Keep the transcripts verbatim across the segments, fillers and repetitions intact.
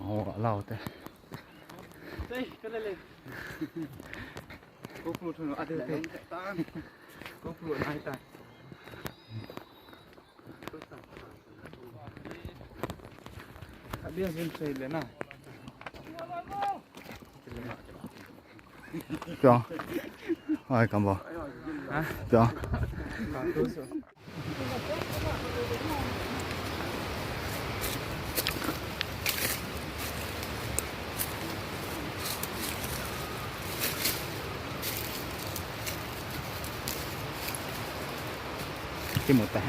Ho, lau te. Sei, ka le le. Ko ko thun a de te. Ko ko nai ta. Abia jin sei le na. Chua. Ai, kam bo. Ha? Chua. Kimu ta.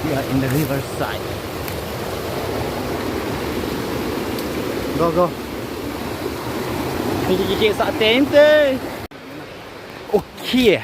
We are in the riverside. Go, go. Kiki, kiki, sa tente. Okay.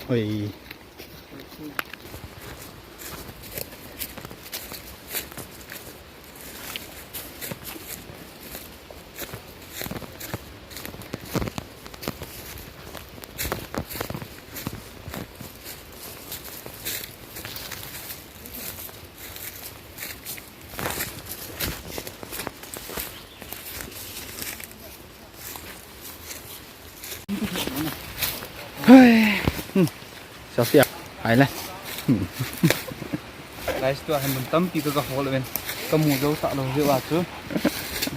Oi. Hei. Hmm. Sofia. Hai le. Hmm. Guys, tua hin mun tampi ka, ka hol ven. Ka mu jou talou jeh a chu.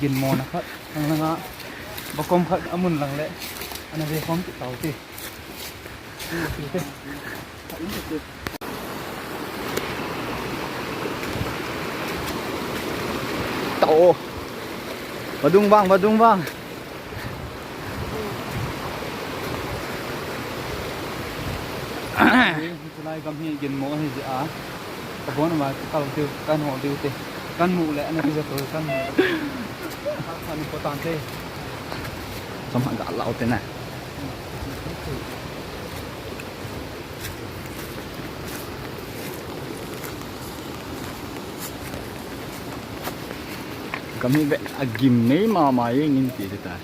Ginmo na khat. Ang langa. Bakom khat amun lang le. Ana ve kom ti tau ti. Tao. Vadung vang, vadung vang. Tulai gam hi ginmo hi jeh a. Ka bon ma ka kal diu, kan ho diu te. Kan mu le, ana kija to, kan mu. Kan mu ko tan te. Som ha ga lau te na. Kami be agim nei mama ye ngin ti ta.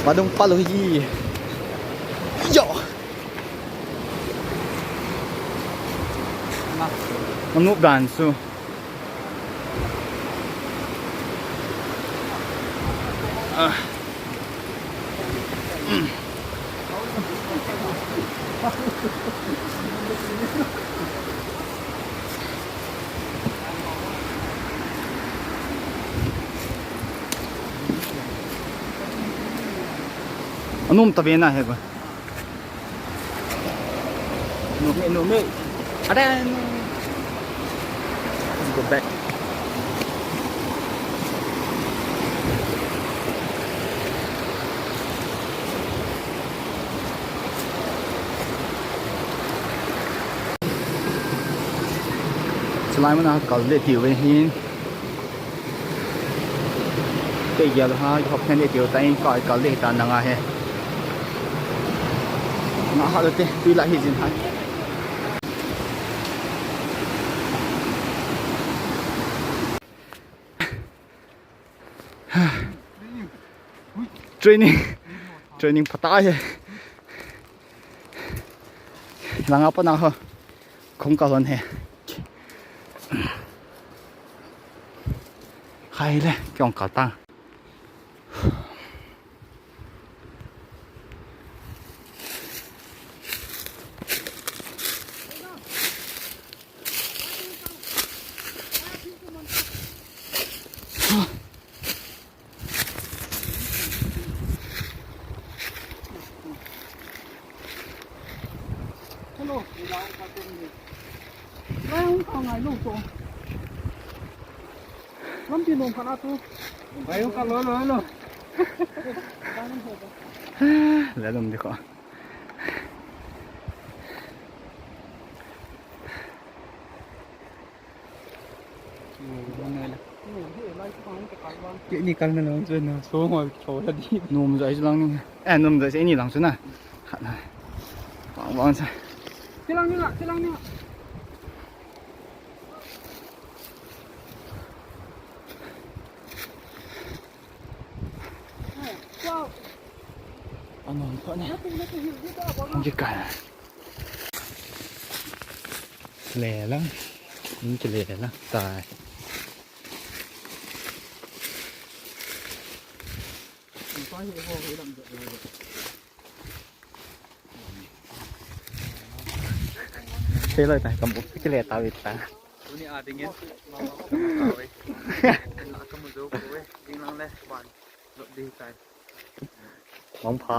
Vadung palo hi. Yo. Manu dan su. Ah. Anum ta ve na he ba. Nome, nome. Ada. Let's go back. Chulai mun a kal le tiu ve hin. Kei gel ha, hop khen le tiu ta in kai kal le ta na nga he. Nga ha lo te, tui la hi jin hai. Training. Training phatah e. Langa pat na ho. Khong ka lon he. Khai le, kyong ka ta. Hello. Lai hung ka ngai lo to. Lampi nom khat a tu. Lai hung ka lo lo lo. Le lom di ko. Kei ni kal na lang chu na, so ngol tho la di. Nom jai lang ni. Eh, nom jai ni lang chu na. Khat na. Vang vang sa. Chilang ni la, chilang ni la. Anom pha ne. Ang kikal. Le lang. Ang kile lang. Tai. Sei loi tai, kam bu kile ta ve ta. Tuni a dingin. Mama ko ka ve. Na ka mu jo ko ve. Ding lang le ban. Lo di tai. Mong pha.